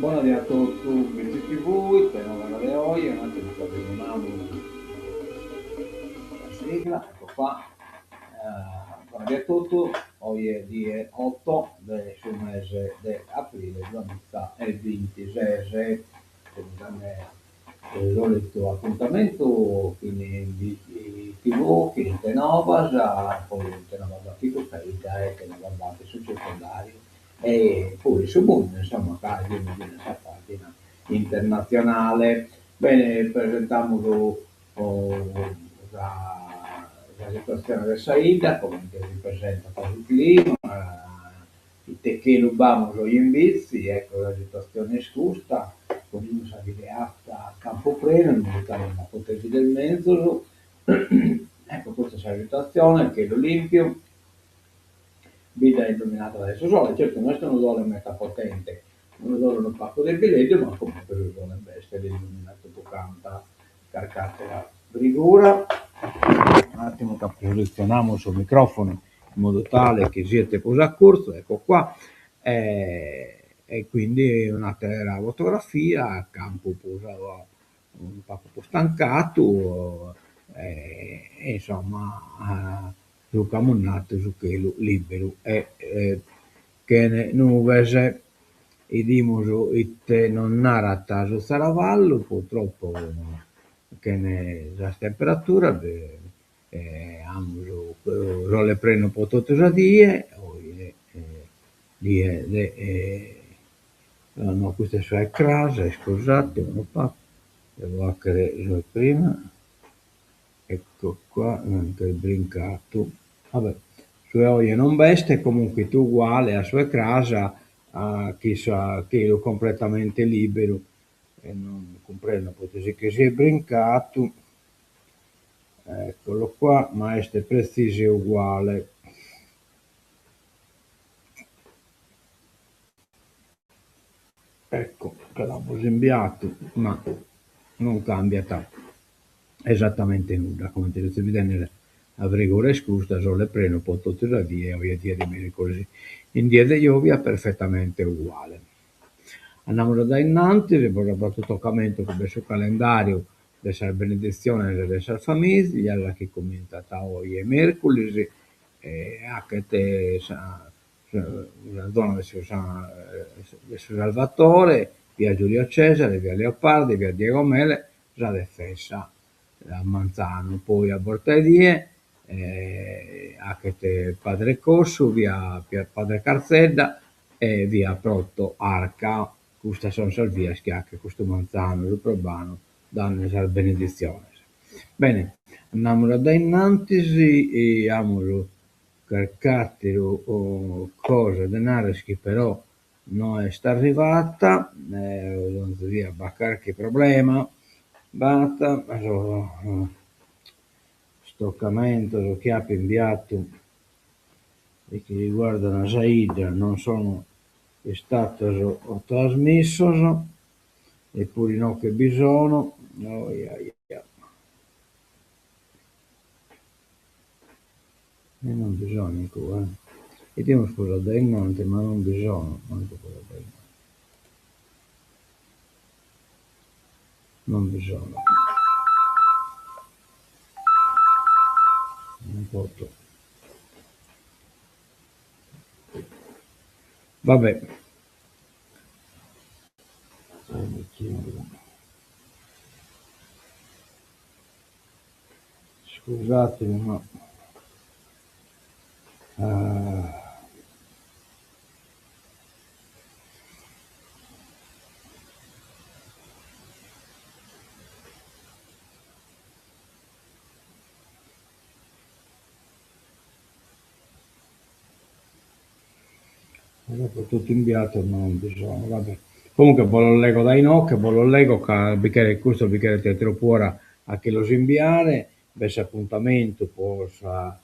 Bona die a totu, Bitzi TV, ite novas de oje, un'attimu ca bi donamus sa sigla, ecco qua. Bona die a totu, oje die otto de su mese de aprile duamizaebintises, semus dande su solitu apuntamentu chin Bitzi TV, chin Ite Novas, poi ite novas b'at in custa 'idda e ite novas b'at in su circondariu e puru in su mundu, insomma, ca semus in sa pagina internatzionale. Bene, presentamus sa sa situatzione de sa 'idda, comente si presentat su clima, ite chelu b'amus oje in Bitzi, ecco sa situatzione est custa, ponimus sa videata a campu prenu in modu tale de la poder bider menzus, ecco custa est sa situatzione, chelu limpiu Bidda illuminada dae su sole, certu no est unu sole meta potente, unu sole unu pagu debileddu, ma comunque su sole b'est e l'illuminat totu canta. Carc'atera frigura, un'attimu ca positzionamus su microfonu in modu tale chi siet prus a curtzu, ecco qua, e quindi un'atera fotografia, campu prus unu pagu prus tancadu e insomma Su ch'amus natu su chelu liberu e chene nughes. 'Idimus ite nos narat su zaravallu, purtroppo chene sas temperaturas amus sole prenu pro totu sa die, oje die de no custu est su 'e cras, iscusate unu pagu, devo 'achere su 'e prima Ecco qua, nch'est brincatu. Vabbè, su 'e oje non b'est, comunque est uguale a su 'e cras, chin su chelu completamente liberu e non cumprendo proite si che siet brincatu. Eccolo qua, ma est pretzisu e uguale. Ecco, che l'amus imbiatu, ma non cambiat Esatamente nudda, comente sezis bidende sa frigura est custa, sole prenu po totu sa die, oje est die de mèrcuris, in die de giòbia perfetamente uguale. Andamus a dae innantis, bos apo tocamentu chi b'est su calendàriu de sas beneditziones de sas famìlias chi cumintzat oje mèrcuris e 'achet sa sa zona de su de su Salvatore, via Giulio Cesare, via Leopardi, via Diego Mele, sa Defensa a manzanu, poi a bortaedie 'achet Padre Cossu, via Padre Carzedda e via Proto Arca, custas son sas vias chi 'achet custu manzanu su probanu dande sas beneditziones. Bene, andamus a dae innantis, amus carc'ateru cosa de narrer chi però No est arrivata, donzi dia b'at carchi problema, b'at sos tocamentos chi apo imbiatu e chi riguardan sa 'idda non sono istatos trasmissos, eppuru inoghe bi sono, oiaia E non bi sono in cue eh. 'Idimus prus a dae innanti ma non bi sono mancu prus a dae innanti. Non bi sono. Non poto. Vabbè. Scusatemi ma L'apo totu imbiatu ma non bi sono, vabbè. Comunque bos los lego dae inoghe, bos los lego ca bi cheret custos bi cheret tropu ora a che los imbiare, b'est s'apuntamentu po sa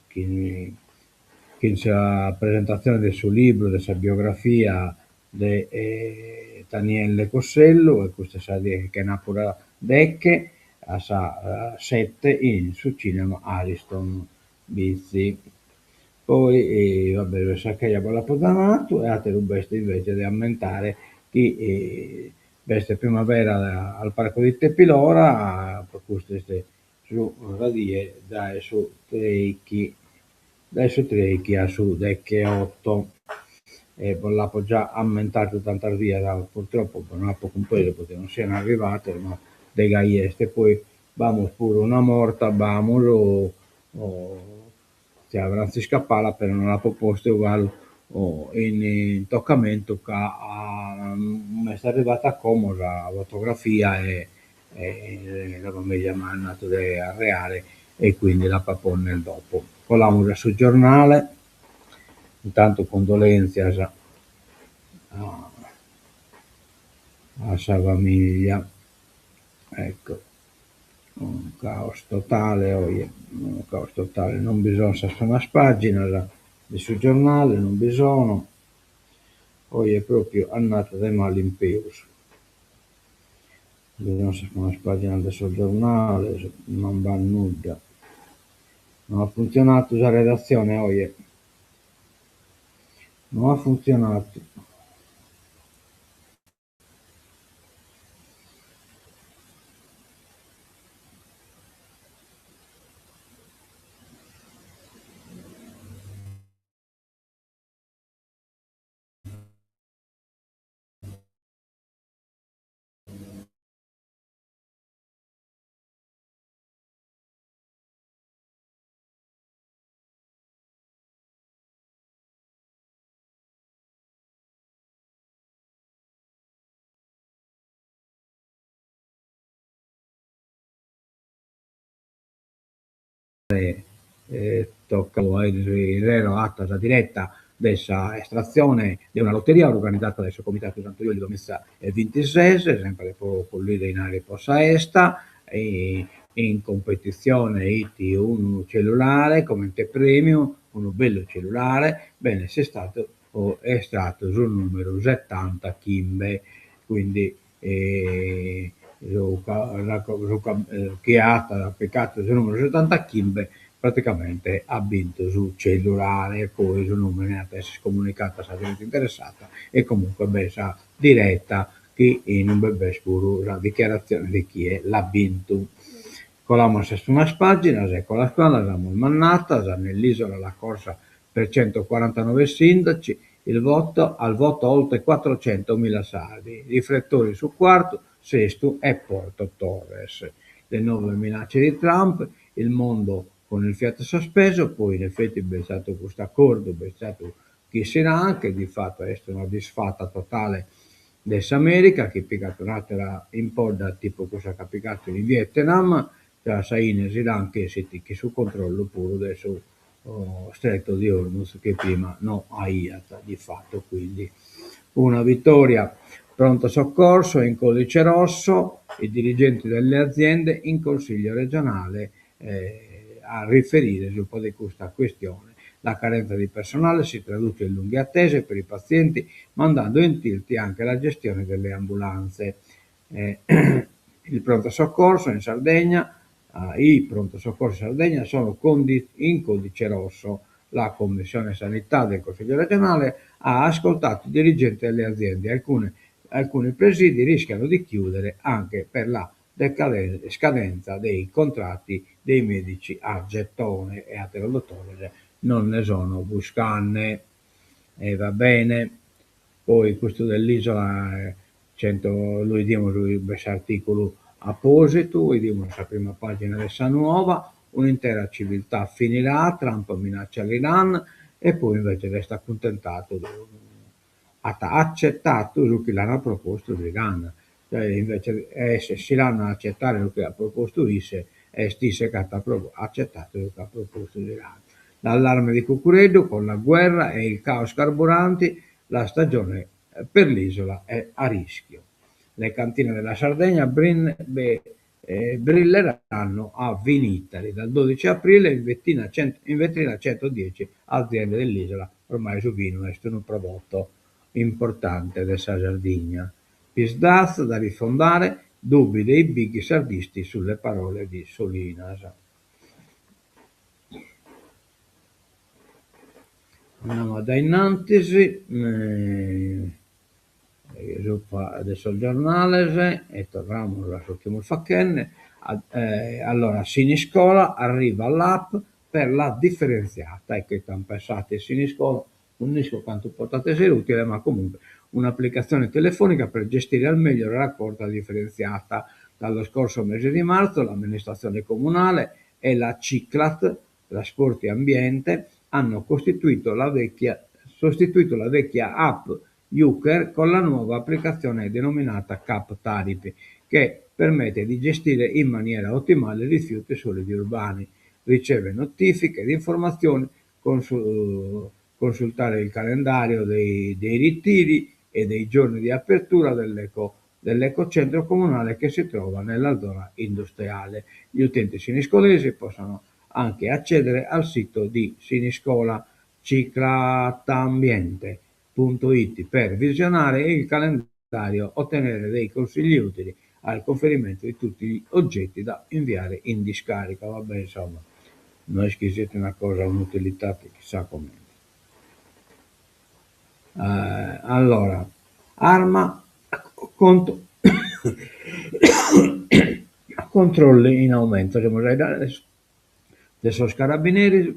chin chin sa presentatzione de su libru de sa biografia de Tanielle Cossellu e custa est sa die chenapura deche a sas sete in su cinema Ariston Bitzi. Poi va bè sa cheja bos l'apo già nadu e atteru b'est invece de ammentare chi b'est primavera al parco di Tepilora, pro custu est su sa die dae su treichi dae su treichi a su decheotto. E bos l'apo già ammentadu tantas bias, purtroppo no apo cumpresu proite non sian arrivados, ma de gai est. Poi b'amus puru una morta, b'amus tzia Franzisca Pala, però no l'apo postu galu in toccamentu ca m'est arrivada como sa fotografia e sa familia m'at nadu de arreare e quindi l'apo a ponner dopo. Colamus a su giornale, intantu condolentzias a sa familia, ecco. Unu caos totale oje, unu caos totale, non bi son sas primas paginas de su giornale, non bi sono, oje propriu andat de malu in peus. Bi son sas primas paginas de sos giornales, non b'at nudda. No at funtzionadu sa redatzione oje, no at funtzionadu. Tocat a sero at sa diretta de sa estratzione de una loteria organizada dae su Comitadu Santu Juliu duamiza e bintises, sempre pro collire dinari pro sa 'esta, in competitzione 'it unu cellulare comente premiu, unu bellu cellulare, bene est istadu estratu su numeru setantachimbe, quindi su chie at picadu su numeru setantachimbe praticamente at bintu su cellulare, poi su numene at esser comunicadu a sa zente interessada e comunque b'est sa diretta chi inube b'est puru sa dichiaratzione de chie l'at bintu. Colamus a sas primas paginas, eccolas qua, las amus mandadas, nell'isola la corsa per 149 sindaci, il voto, al voto oltre 400.000 sardi, riflettori su Quartu, Sestu e Porto Torres. Le nuove minacce di Trump, il mondo con il fiato sospeso, poi in effetti b'est istadu custu accordu, b'est istadu chin s'Iran, che di fatto est una disfatta totale de s'America, chi pigat un'attera impodda tipu cussa chi at pigadu in Vietnam, ca a sa 'ine s'Iran ch'essit chin su controllu puru de su Stretto di Hormuz chi prima no aiat di fatto, quindi una vittoria. Pronto soccorso in codice rosso, i dirigenti delle aziende in consiglio regionale a riferire subra de custa questione. La carenza di personale si traduce in lunghe attese per i pazienti, mandando in tilt anche la gestione delle ambulanze. Il pronto soccorso in Sardegna, i pronto soccorso in Sardegna sono in codice rosso. La Commissione Sanità del Consiglio regionale ha ascoltato i dirigenti delle aziende. Alcune, alcuni presidi rischiano di chiudere anche per la scadenza dei contratti dei medici a gettone e àteros dotores non ne sono buscande. E va bene. Poi custu dell'isola cento lu 'idimus b'est s'articulu apositu, 'idimus sa prima pagina de sa Nuova, un'intera civiltà finirà, Trump minaccia l'Iran e poi invece est acuntentadu, at accettadu su chi l'an propostu s'Iran, cioè invece de s'Iran a accettare su chi at propostu isse, est isse chi at accettadu su chi at propostu s'Iran. L'allarme di Cuccureddu con la guerra e il caos carburanti, la stagione per l'isola è a rischio. Le cantine della Sardegna brin brilleranno a Vinitaly dal 12 aprile in vetrina, in vetrina 110 aziende dell'isola. Ormai su vinu est unu prodotto importante de sa Sardigna. Psd'Az da rifondare, dubbi dei big sardisti sulle parole di Solinas. Andamus a dae in antis subra de sos giornales e torramus a su chi semus faghende. Allora Siniscola arriva l'app per la differenziata, ecco ite ant pensadu in Siniscola, no isco cantu potat essere utile ma comunque un'applicazione telefonica per gestire al meglio la raccolta differenziata. Dallo scorso mese di marzo l'amministrazione comunale e la Ciclat Trasporti Ambiente hanno costituito la vecchia, sostituito la vecchia app Juker con la nuova applicazione denominata Cap Tarip, che permette di gestire in maniera ottimale i rifiuti solidi urbani, riceve notifiche ed informazioni, consultare il calendario dei, dei ritiri e dei giorni di apertura dell'eco, dell'ecocentro comunale che si trova nella zona industriale. Gli utenti siniscolesi possono anche accedere al sito di Siniscola ciclatambiente.it per visionare il calendario, ottenere dei consigli utili al conferimento di tutti gli oggetti da inviare in discarica. Vabbè, insomma, no est chi siet una cosa, un'utilidade chissà comente. Allora, arma conto controlli in aumento, semus a de sos carabineris,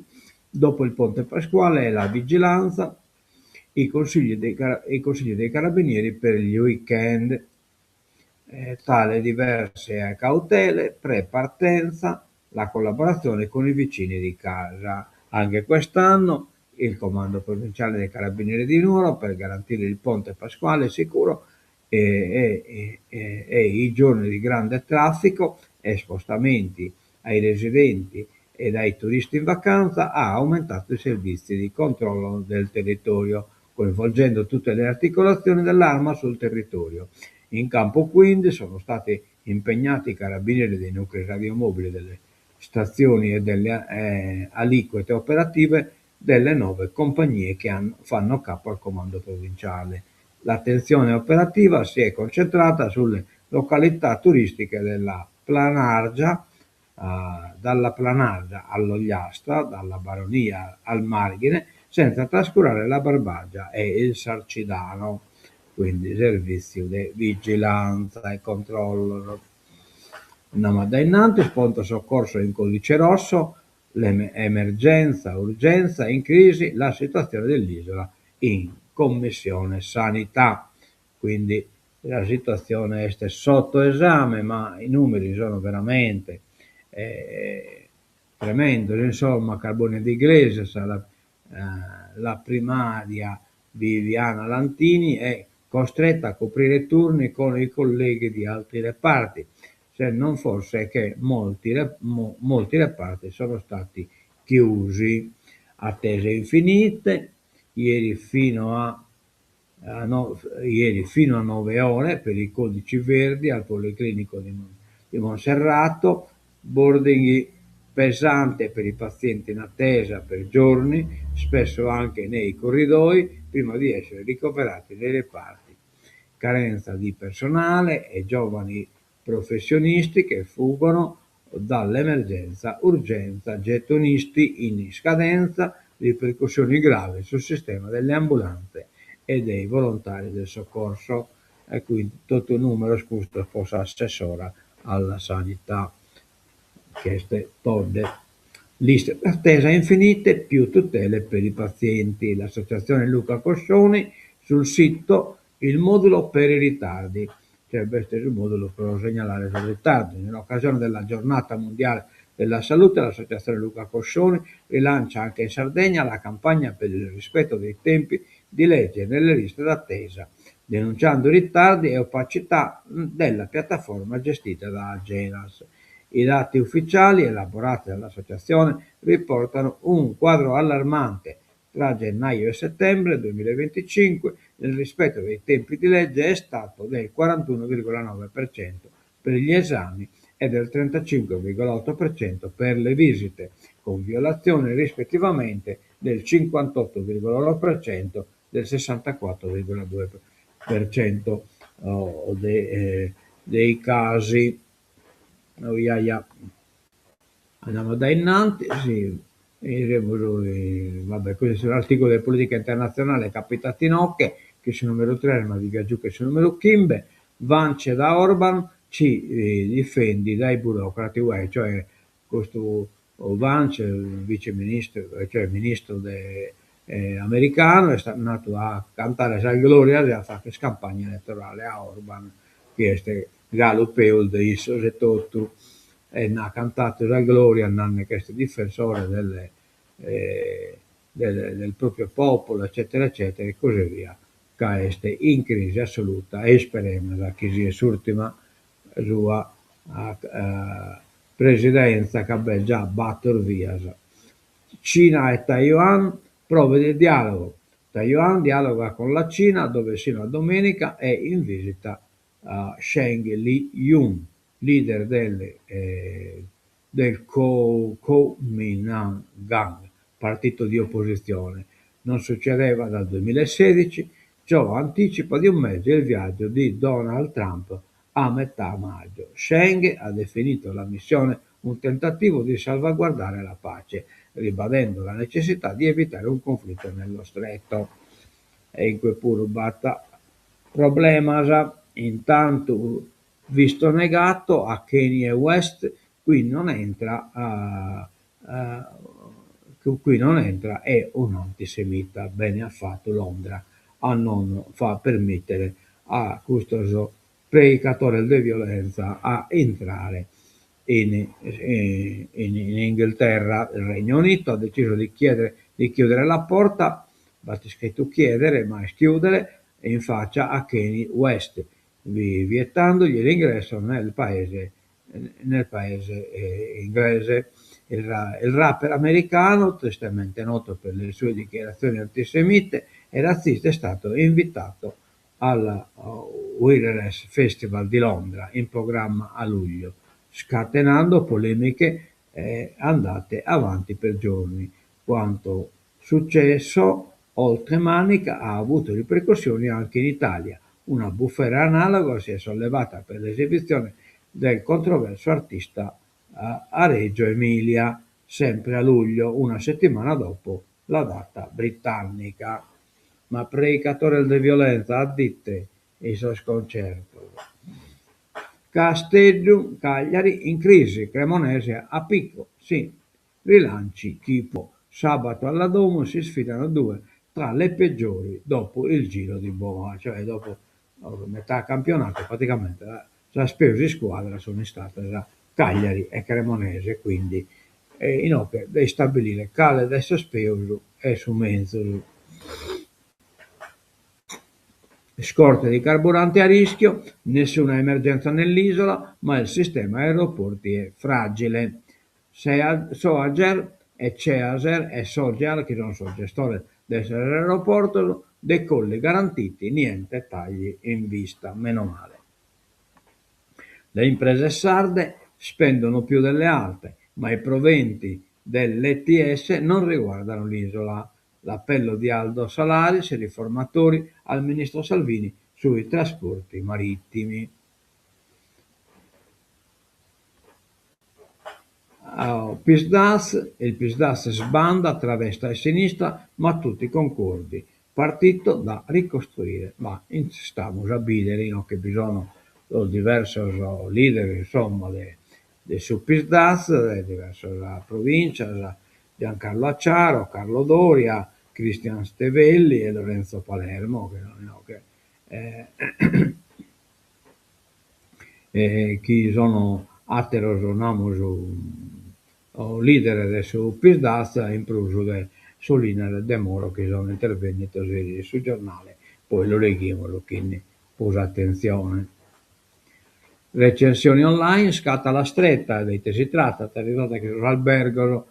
dopo il ponte pasquale e la vigilanza, i consigli dei, i consigli dei carabinieri per gli weekend. Tra le diverse cautele, pre-partenza, la collaborazione con i vicini di casa. Anche quest'anno il Comando Provinciale dei Carabinieri di Nuoro, per garantire il ponte pasquale sicuro e, e, e, e i giorni di grande traffico e spostamenti ai residenti e ai turisti in vacanza, ha aumentato i servizi di controllo del territorio, coinvolgendo tutte le articolazioni dell'arma sul territorio. In campo quindi sono stati impegnati i carabinieri dei nuclei radiomobili delle stazioni e delle eh, aliquote operative delle nove compagnie che hanno, fanno capo al comando provinciale. L'attenzione operativa si è concentrata sulle località turistiche della Planargia, eh, dalla Planargia all'Ogliastra, dalla Baronia al Marghine, senza trascurare la Barbagia e il Sarcidano. Quindi servizio di vigilanza e controllo. Andiamo a innanti, pronto soccorso in codice rosso, l'emergenza, urgenza, in crisi, la situazione dell'isola in commissione sanità. Quindi la situazione est sotto esame, ma i numeri sono veramente eh, tremendos. Insomma, Carbonia di Iglesias, la, eh, la primaria Viviana Lantini è costretta a coprire turni con i colleghi di altri reparti, se non fosse che molti, molti reparti sono stati chiusi. Attese infinite, ieri fino a, a no, ieri fino a 9 ore per i codici verdi al Policlinico di, di Monserrato, boarding pesante per i pazienti in attesa per giorni, spesso anche nei corridoi, prima di essere ricoverati nei reparti. Carenza di personale e giovani professionisti che fuggono dall'emergenza, urgenza, gettonisti in scadenza, ripercussioni gravi sul sistema delle ambulanze e dei volontari del soccorso. E quindi tutto numeros custos po s'assessora alla sanità, chi est Todde. Liste d'attesa infinite, più tutele per i pazienti. L'associazione Luca Coscioni sul sito il modulo per i ritardi. Cioè, questo è il modulo per segnalare sul ritardo. In occasione della giornata mondiale della salute, l'associazione Luca Coscioni rilancia anche in Sardegna la campagna per il rispetto dei tempi di legge nelle liste d'attesa, denunciando ritardi e opacità della piattaforma gestita da Agenas. I dati ufficiali elaborati dall'associazione riportano un quadro allarmante. Tra gennaio e settembre 2025 il rispetto dei tempi di legge è stato del 41,9% per gli esami e del 35,8% per le visite, con violazioni rispettivamente del 58,1% del 64,2% oh, de, eh, dei casi. Oh, ia, ia. Andiamo da innanti, sì. Semus va be' custu est un'articulu de politica internatzionale capitat inoghe, chin su numeru tres ma devia giugher su numeru chimbe, Vance da Orban ci difendi dai burocrati Ue, cioè custu Vance, vice ministru, cioè ministru de americanu est andadu a cantare sas glorias e a fagher campagna eletorale a Orban, chi est galu peus de issos etotu, e nd'at cantadu sas glorias nende chi est difensore delle del proprio popolo eccetera eccetera e così via, ca est in crisi assoluta e isperemus chi siet s'ùrtima sua presidenza ca b'est già bator bias. Cina e Taiwan, prove di dialogo. Taiwan dialoga con la Cina, dove sino a domenica è in visita Sheng Li-yun, leader del del Kuomintang, partito di opposizione. Non succedeva dal 2016, ciò anticipa di un mese il viaggio di Donald Trump a metà maggio. Sheng ha definito la missione un tentativo di salvaguardare la pace, ribadendo la necessità di evitare un conflitto nello stretto. E in cue puru b'at problemas. Intantu visto negato a Kanye West, qui non entra qui non entra è un antisemita. Bene at fatu Londra a non fa permìtere a custos preicadores de violèntzia a intrare in in Inghilterra. Il Regno Unito ha deciso di chiedere di chiudere la porta, b'at iscritu chiedere ma est chiudere, in faccia a Kanye West, vietandogli l'ingresso nel paese nel paese inglese. Il il rapper americano, tristemente noto per le sue dichiarazioni antisemite e razziste, è stato invitato al Wireless Festival di Londra, in programma a luglio, scatenando polemiche andate avanti per giorni. Quanto successo oltre Manica ha avuto ripercussioni anche in Italia. Una bufera analoga si è sollevata per l'esibizione del controverso artista a Reggio Emilia, sempre a luglio, una settimana dopo la data britannica. Ma preicadores de violèntzia a ite in sos concertos. Casteddu, Cagliari in crisi, Cremonese a picco, si rilanci chi può. Sabato alla Domus si sfidano due tra le peggiori dopo il giro di boa, cioè dopo metà campionato praticamente sas peus iscuadras sunt istadas Cagliari e Cremonese, quindi inoghe de istabilire cale de sas peus est su menzus. Scorte di carburante a rischio, nessuna emergenza nell'isola, ma il sistema aeroporti è fragile. Soager e Ceaser e Sogear, chi sunt sos gestores de sos aeroportos, decolli garantiti, niente tagli in vista, meno male. Le imprese sarde spendono più delle altre, ma i proventi dell'ETS non riguardano l'isola. L'appello di Aldo Salaris, riformatori, al ministro Salvini sui trasporti marittimi. Psd'Az, il Psd'Az sbanda tra destra e sinistra, ma tutti concordi. Partito da ricostruire. Ma istamus a bìdere inoghe bi sono sos diversos leader insomma de de su Psd'Az, de diversas provìntzias, Giancarlo Acciaro, Carlo Doria, Christian Stevelli e Lorenzo Palermo, chi sono inoghe chi sono àteros, namus, leader de su Psd'Az, in prus de Solinas e Demuro chi sono intervènnidos in su giornale, poi lu leghimus chin prus atentzione. Recensioni online, scatta la stretta, de ite si tratat? Si tratat chi sos albergos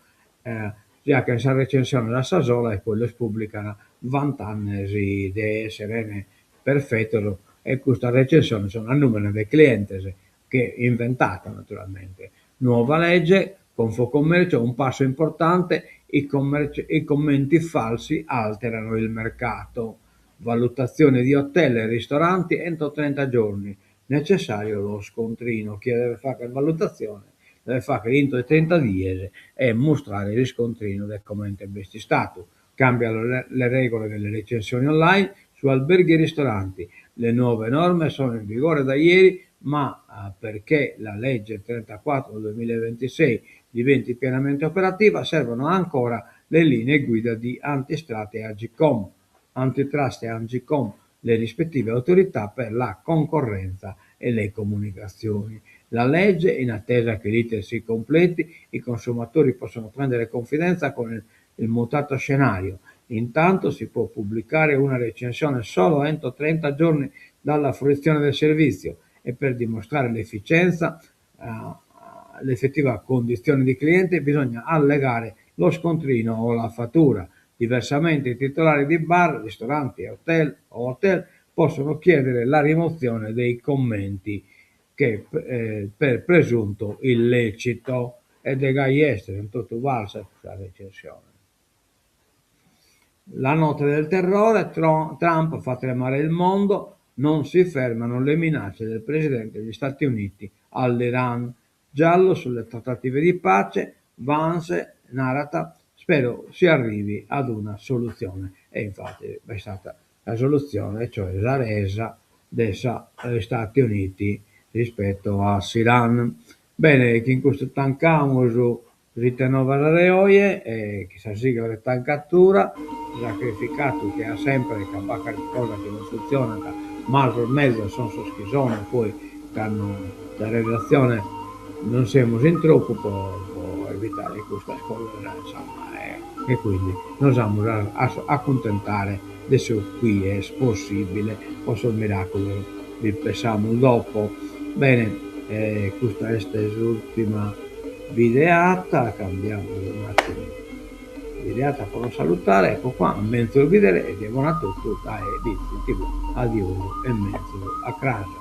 si faghen sas recensiones a sa sola e poi los pùblican vantende si de èssere perfetos e custas recensiones sun a nùmene de clientes che inventadas naturalmente. Nuova legge, Confcommercio, un passo importante, i i commenti falsi alterano il mercato. Valutazione di hotel e ristoranti entro 30 giorni, necessario lo scontrino. Chie devet fagher valutatzione. Devet fàghere intro de trinta dies e mustrare s'iscontrinu de comente b'est istadu. Cambiano le regole delle recensioni online su alberghi e ristoranti. Le nuove norme sono in vigore da ieri, ma perché la legge 34 2026 diventi pienamente operativa servono ancora le linee guida di Antitrust e Agcom, Antitrust e Agcom, le rispettive autorità per la concorrenza e le comunicazioni. La legge, in attesa che l'iter si completi, i consumatori possono prendere confidenza con il, il mutato scenario. Intanto si può pubblicare una recensione solo entro 30 giorni dalla fruizione del servizio e per dimostrare l'efficienza, eh, l'effettiva condizione di cliente bisogna allegare lo scontrino o la fattura. Diversamente i titolari di bar, ristoranti hotel, o hotel possono chiedere la rimozione dei commenti che, eh, per presunto illecito. E de gai est, sunt totu falsas custas recensiones. La notte del terrore, Trump fa tremare il mondo, non si fermano le minacce del presidente degli Stati Uniti all'Iran. Giallo sulle trattative di pace, Vance narat, spero si arrivi ad una soluzione. E infatti b'est stata sa solutzione, cioè sa resa de sos Stati Uniti rispetto a s'Iran. Bene, chin custu tancamus s'ite novas de oje e chin sa sigla de tancatura, sacrificadu che a sempre ca b'at carchi cosa chi non funtzionat, ma sos mezos son sos chi son, poi cando sa redatzione non semus in tropu po po evitare custas cosas, insomma, e quindi nos amus a acuntentare de su chi est possibile, po sos miraculos bi pensamus dopo. Bene, custa est s'urtima videata, cambiamus un'attimu videata po nos salutare, ecco qua, menzus bidere e die bona a totu dae Bitzi TV. Adiosu e menzus a cras.